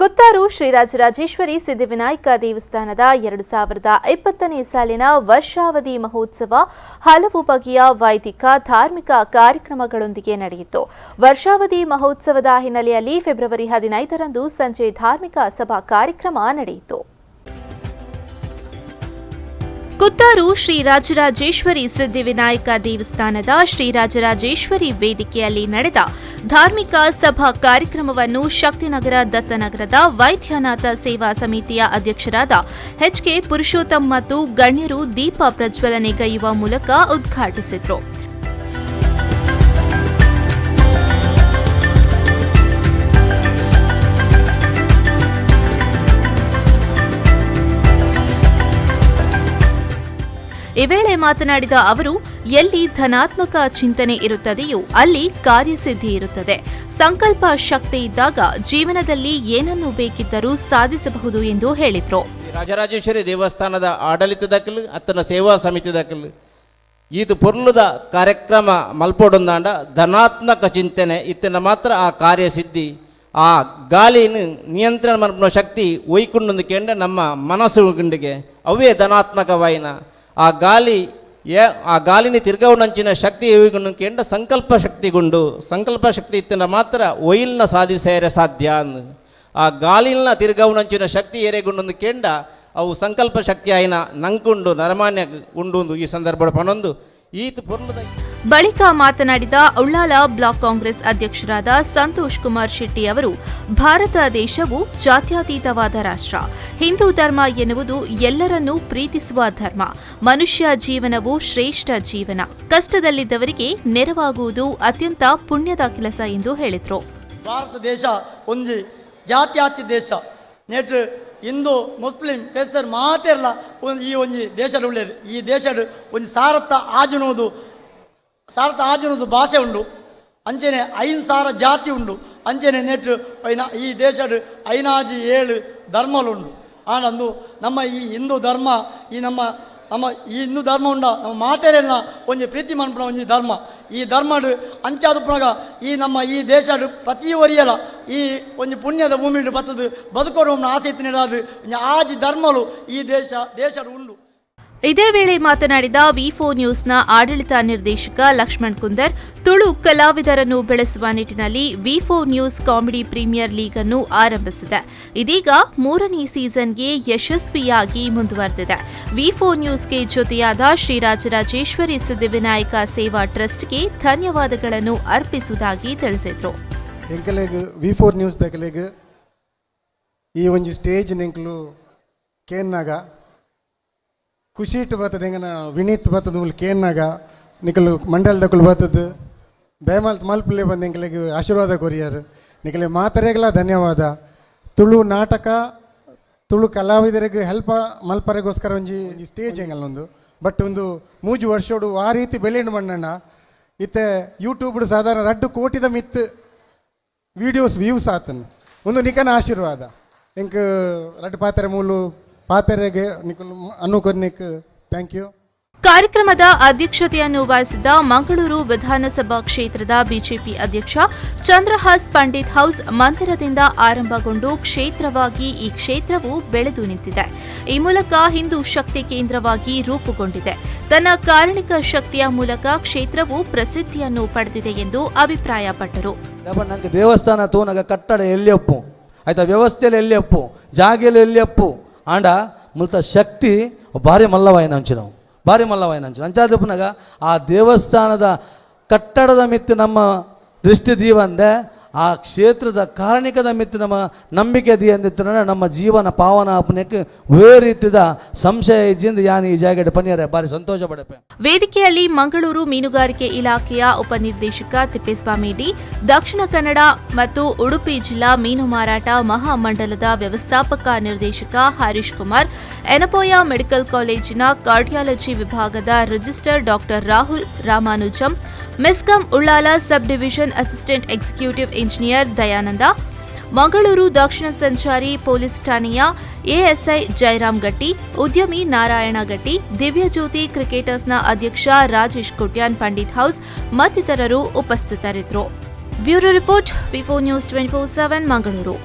ಕುತ್ತಾರು ಶ್ರೀ ರಾಜರಾಜೇಶ್ವರಿ ಸಿದ್ಧಿವಿನಾಯಕ ದೇವಸ್ಥಾನದ 2020ನೇ ಸಾಲಿನ ವರ್ಷಾವಧಿ ಮಹೋತ್ಸವ ಹಲವು ಬಗೆಯ ವೈದಿಕ ಧಾರ್ಮಿಕ ಕಾರ್ಯಕ್ರಮಗಳೊಂದಿಗೆ ನಡೆಯಿತು. ವರ್ಷಾವಧಿ ಮಹೋತ್ಸವದ ಹಿನ್ನೆಲೆಯಲ್ಲಿ ಫೆಬ್ರವರಿ 15ರಂದು ಸಂಜೆ ಧಾರ್ಮಿಕ ಸಭಾ ಕಾರ್ಯಕ್ರಮ ನಡೆಯಿತು. ಕುತ್ತಾರು ಶ್ರೀ ರಾಜರಾಜೇಶ್ವರಿ ಸಿದ್ಧಿವಿನಾಯಕ ದೇವಸ್ಥಾನದ ಶ್ರೀ ರಾಜರಾಜೇಶ್ವರಿ ವೇದಿಕೆಯಲ್ಲಿ ನಡೆದ ಧಾರ್ಮಿಕ ಸಭಾ ಕಾರ್ಯಕ್ರಮವನ್ನು ಶಕ್ತಿನಗರ ದತ್ತನಗರದ ವೈದ್ಯನಾಥ ಸೇವಾ ಸಮಿತಿಯ ಅಧ್ಯಕ್ಷರಾದ ಎಚ್ಕೆ ಪುರುಷೋತ್ತಮ್ ಮತ್ತು ಗಣ್ಯರು ದೀಪ ಪ್ರಜ್ವಲನೆಗೈಯುವ ಮೂಲಕ ಉದ್ಘಾಟಿಸಿದರು. ಈ ವೇಳೆ ಮಾತನಾಡಿದ ಅವರು, ಎಲ್ಲಿ ಧನಾತ್ಮಕ ಚಿಂತನೆ ಇರುತ್ತದೆಯೋ ಅಲ್ಲಿ ಕಾರ್ಯಸಿದ್ಧಿ ಇರುತ್ತದೆ. ಸಂಕಲ್ಪ ಶಕ್ತಿ ಇದ್ದಾಗ ಜೀವನದಲ್ಲಿ ಏನನ್ನು ಬೇಕಿದ್ದರೂ ಸಾಧಿಸಬಹುದು ಎಂದು ಹೇಳಿದರು. ರಾಜರಾಜೇಶ್ವರಿ ದೇವಸ್ಥಾನದ ಆಡಳಿತದಕಲು ಅತ್ತನ ಸೇವಾ ಸಮಿತಿದಕಲು ಈತು ಪೊರ್ಲುದ ಕಾರ್ಯಕ್ರಮ ಮಲ್ಪೊಡೊಂದಾಂಡ ಧನಾತ್ಮಕ ಚಿಂತನೆ ಇತ್ತನ ಮಾತ್ರ ಆ ಕಾರ್ಯಸಿದ್ಧಿ, ಆ ಗಾಳಿನ ನಿಯಂತ್ರಣ ಮಲ್ಪುನ ಶಕ್ತಿ ಒಯ್ಕೊಂಡು ಕೆಂಡ ನಮ್ಮ ಮನಸ್ಸು ಗುಂಡಿಗೆ ಅವೇ ಧನಾತ್ಮಕವಾಯಿನ ಆ ಗಾಳಿ ಆ ಗಾಳಿని ತಿರ್ಗವನಂಚಿನ ಶಕ್ತಿ ಒಯ್ಕೊಂಡು ಕೆಂಡ ಸಂಕಲ್ಪ ಶಕ್ತಿಗುಂಡು. ಸಂಕಲ್ಪ ಶಕ್ತಿ ಇತ್ತನ ಮಾತ್ರ ಒಯಿಲ್ನ ಸಾಧಿಸೇರೆ ಸಾಧ್ಯ. ಆ ಗಾಳಿನ ತಿರ್ಗವನಂಚಿನ ಶಕ್ತಿ ಏರೆಗುಂಡೊಂದು ಕೆಂಡ ಅವು ಸಂಕಲ್ಪ ಶಕ್ತಿ ಆಯಿನ ನಂಕುಂಡು ನರಮಾನ್ಯ ಉಂಡು. ಈ ಸಂದರ್ಭ ಪಣೊಂದು ಈತ ಪೊರ್ಲುದ. ಬಳಿಕ ಮಾತನಾಡಿದ ಉಳ್ಳಾಲ ಬ್ಲಾಕ್ ಕಾಂಗ್ರೆಸ್ ಅಧ್ಯಕ್ಷರಾದ ಸಂತೋಷ್ ಕುಮಾರ್ ಶೆಟ್ಟಿ ಅವರು, ಭಾರತ ದೇಶವು ಜಾತ್ಯತೀತವಾದ ರಾಷ್ಟ್ರ. ಹಿಂದೂ ಧರ್ಮ ಎನ್ನುವುದು ಎಲ್ಲರನ್ನೂ ಪ್ರೀತಿಸುವ ಧರ್ಮ. ಮನುಷ್ಯ ಜೀವನವು ಶ್ರೇಷ್ಠ ಜೀವನ. ಕಷ್ಟದಲ್ಲಿದ್ದವರಿಗೆ ನೆರವಾಗುವುದು ಅತ್ಯಂತ ಪುಣ್ಯದ ಕೆಲಸ ಎಂದು ಹೇಳಿದರು. ಭಾರತ ದೇಶ ಒಂಜಿ ಜಾತ್ಯಾತಿ ದೇಶ. ನೇಟ್ ಹಿಂದೂ, ಮುಸ್ಲಿಂ, ಕ್ರೈಸ್ತರು ಮಾತೆರ್ಲ ಒಂದು ಈ ಒಂಜಿ ದೇಶಡ್ ಉಳ್ಳೇರು. ಈ ದೇಶಡ್ ಒಂಜಿ 1010 ಭಾಷೆ ಉಂಡು. ಅಂಚನೆ 5000 ಜಾತಿ ಉಂಡು. ಅಂಚನೆ ನೆಟ್ ಐನ ಈ ದೇಶಡ್ ಐನಾಜಿ ಏಳು ಧರ್ಮಲುಂಡು. ಆನಂದು ನಮ್ಮ ಈ ಹಿಂದೂ ಧರ್ಮ, ಈ ನಮ್ಮ ನಮ್ಮ ಈ ಹಿಂದೂ ಧರ್ಮ ಉಂಡ ನಮ್ಮ ಮಾತೆರೆಲ್ಲ ಒಂಜಿ ಪ್ರೀತಿ ಮನ್ಪುನ ಒಂಜಿ ಧರ್ಮ. ಈ ಧರ್ಮಡ್ ಅಂಚಾದುಪ್ಪುನಗ ಈ ನಮ್ಮ ಈ ದೇಶಡ್ ಪ್ರತಿ ಒರಿಯಲ ಈ ಒಂಜಿ ಪುಣ್ಯದ ಭೂಮಿಡ್ ಬತ್ತದು ಬದುಕೋಡು ಆಸೆ ಇತ್ತಿನದು. ಒಂಜಿ ಆಜಿ ಧರ್ಮಲು ಈ ದೇಶಡ್ ಉಂಡು. ಇದೇ ವೇಳೆ ಮಾತನಾಡಿದ ವಿ4 ನ್ಯೂಸ್ನ ಆಡಳಿತ ನಿರ್ದೇಶಕ ಲಕ್ಷ್ಮಣ್ ಕುಂದರ್, ತುಳು ಕಲಾವಿದರನ್ನು ಬೆಳೆಸುವ ನಿಟ್ಟಿನಲ್ಲಿ ವಿ4 ನ್ಯೂಸ್ ಕಾಮಿಡಿ ಪ್ರೀಮಿಯರ್ ಲೀಗ್ ಅನ್ನು ಆರಂಭಿಸಿದೆ. ಇದೀಗ ಮೂರನೇ ಸೀಸನ್ಗೆ ಯಶಸ್ವಿಯಾಗಿ ಮುಂದುವರೆದಿದೆ. ವಿ4 ನ್ಯೂಸ್ಗೆ ಜೊತೆಯಾದ ಶ್ರೀರಾಜರಾಜೇಶ್ವರಿ ಸಿದ್ಧಿವಿನಾಯಕ ಸೇವಾ ಟ್ರಸ್ಟ್ಗೆ ಧನ್ಯವಾದಗಳನ್ನು ಅರ್ಪಿಸುವುದಾಗಿ ತಿಳಿಸಿದರು. ಎಂಕಲೆಗ್ ವಿ4 ನ್ಯೂಸ್ ದಕಲೆಗ್ ಈ ಒಂಜಿ ಸ್ಟೇಜ್ ಎಂಕಲು ಕೇನ್ನಾಗ ಖುಷಿ ಇಟ್ಟು ಬರ್ತದೆ. ಎಂಗನ ವಿನೀತ್ ಬರ್ತದ ಮೂಲು ಕೇನ್ನಾಗ ನಿಕಲು ಮಂಡಲದಕುಲು ಬರ್ತದೆ ದಯಮಾಲ್ತ್ ಮಲ್ಪುಲೆ ಬಂದು ಎಂಕಲೆಗ್ ಆಶೀರ್ವಾದ ಕೊರಿಯರ್. ನಿಕಲೆ ಮಾತರೆಗ್ಲ ಧನ್ಯವಾದ. ತುಳು ನಾಟಕ, ತುಳು ಕಲಾವಿದರಿಗೆ ಹೆಲ್ಪ್ ಮಲ್ಪರೆಗೋಸ್ಕರ ಒಂಜಿ ಸ್ಟೇಜ್ ಎಂಗಲ್ ಒಂದು. ಬಟ್ ಒಂದು ಮೂಜು ವರ್ಷೋಡು ಆ ರೀತಿ ಬೆಲೆಂಡು ಮಣ್ಣಣ್ಣ ಇತ್ತೆ ಯೂಟ್ಯೂಬ್ ಸಾಧಾರಣ 2 ಕೋಟಿದ ಮಿತ್ ವೀಡಿಯೋಸ್ ವ್ಯೂಸ್ ಆತನ್. ಒಂದು ನಿಕನ ಆಶೀರ್ವಾದ. ಎಂಕ್ ರಡ್ಡು ಪಾತ್ರೆ ಮೂಲು ಪಾತ್ರೆಗೆ ನಿಕುಲು ಅನ್ನು ಕೊರ್ನಿಕ್ thank you. ಕಾರ್ಯಕ್ರಮದ ಅಧ್ಯಕ್ಷತೆಯನ್ನು ವಹಿಸಿದ್ದ ಮಂಗಳೂರು ವಿಧಾನಸಭಾ ಕ್ಷೇತ್ರದ ಬಿಜೆಪಿ ಅಧ್ಯಕ್ಷ ಚಂದ್ರಹಾಸ್ ಪಂಡಿತ್ ಹೌಸ್ ಮಂದಿರದಿಂದ ಆರಂಭಗೊಂಡು ಕ್ಷೇತ್ರವಾಗಿ ಈ ಕ್ಷೇತ್ರವು ಬೆಳೆದು ನಿಂತಿದೆ. ಈ ಮೂಲಕ ಹಿಂದೂ ಶಕ್ತಿ ಕೇಂದ್ರವಾಗಿ ರೂಪುಗೊಂಡಿದೆ. ತನ್ನ ಕಾರಣಿಕ ಶಕ್ತಿಯ ಮೂಲಕ ಕ್ಷೇತ್ರವು ಪ್ರಸಿದ್ಧಿಯನ್ನು ಪಡೆದಿದೆ ಎಂದು ಅಭಿಪ್ರಾಯಪಟ್ಟರು. ನಂಗೆ ದೇವಸ್ಥಾನ ತೂನಗ ಕಟ್ಟಡ ಎಲ್ಲಿಯಪ್ಪು ಆಯ್ತಾ, ವ್ಯವಸ್ಥೆಯಲ್ಲಿ ಎಲ್ಲಿಯಪ್ಪು, ಜಾಗೆಯಲ್ಲಿ ಎಲ್ಲಿಯಪ್ಪು, ಆಂಡ ಮುಲ್ತ ಶಕ್ತಿ ಭಾರಿ ಮಲ್ಲವಾಯಿನ ಅಂಚಿನವು, ಭಾರಿ ಮಲ್ಲವಾಯಿನ ಅಂಚಿನ. ಅಂಚಾದಪ್ಪನಾಗ ಆ ದೇವಸ್ಥಾನದ ಕಟ್ಟಡದ ಮಿತ್ತು ನಮ್ಮ ದೃಷ್ಟಿ ದೀವಂದೆ ಆ ಕ್ಷೇತ್ರದ ಕಾರಣಿಕದ ಮಿತ್ತು ನಮ್ಮ ನಂಬಿಕೆ the ಅಂದಿತ್ತು ನಮ್ಮ ಜೀವನ ಪಾವನ ಆಪನೆಕ್ ವೇ ರೀತಿದ ಸಂಶಯ ಇಜ್ಜಿಂದ ಯಾನ್ ಈ ಜಾಗಡೆ ಪನಿಯರೆ ಭಾರಿ ಸಂತೋಷ ಪಡಪೆ. ವೇದಿಕೆಯಲ್ಲಿ ಮಂಗಳೂರು ಮೀನುಗಾರಿಕೆ ಇಲಾಖೆಯ ಉಪನಿರ್ದೇಶಕ ತಿಪ್ಪೇಸ್ವಾಮಿ ಡಿ, ದಕ್ಷಿಣ ಕನ್ನಡ ಮತ್ತು ಉಡುಪಿ ಜಿಲ್ಲಾ ಮೀನು ಮಾರಾಟ ಮಹಾಮಂಡಲದ ವ್ಯವಸ್ಥಾಪಕ ನಿರ್ದೇಶಕ ಹರೀಶ್ ಕುಮಾರ್, ಎನಪೋಯ ಮೆಡಿಕಲ್ ಕಾಲೇಜಿನ ಕಾರ್ಡಿಯಾಲಜಿ ವಿಭಾಗದ registrar doctor Rahul Ramanujam, MESCOM Ullal sub division assistant executive engineer Dayananda, Mangaluru ದಕ್ಷಿಣ ಸಂಚಾರಿ ಪೊಲೀಸ್ ಠಾಣೆಯ ಎಎಸ್ಐ ಜಯರಾಮ್ ಗಟ್ಟಿ, ಉದ್ಯಮಿ ನಾರಾಯಣ ಗಟ್ಟಿ, ದಿವ್ಯಜ್ಯೋತಿ ಕ್ರಿಕೆಟರ್ಸ್ನ ಅಧ್ಯಕ್ಷ ರಾಜೇಶ್ ಕೋಟ್ಯಾನ್ ಪಂಡಿತ್ ಹೌಸ್ ಮತ್ತಿತರರು ಉಪಸ್ಥಿತರಿದ್ದರು. ಬ್ಯೂರೋ ರಿಪೋರ್ಟ್, ವಿ4 ನ್ಯೂಸ್ 24/7, ಮಂಗಳೂರು.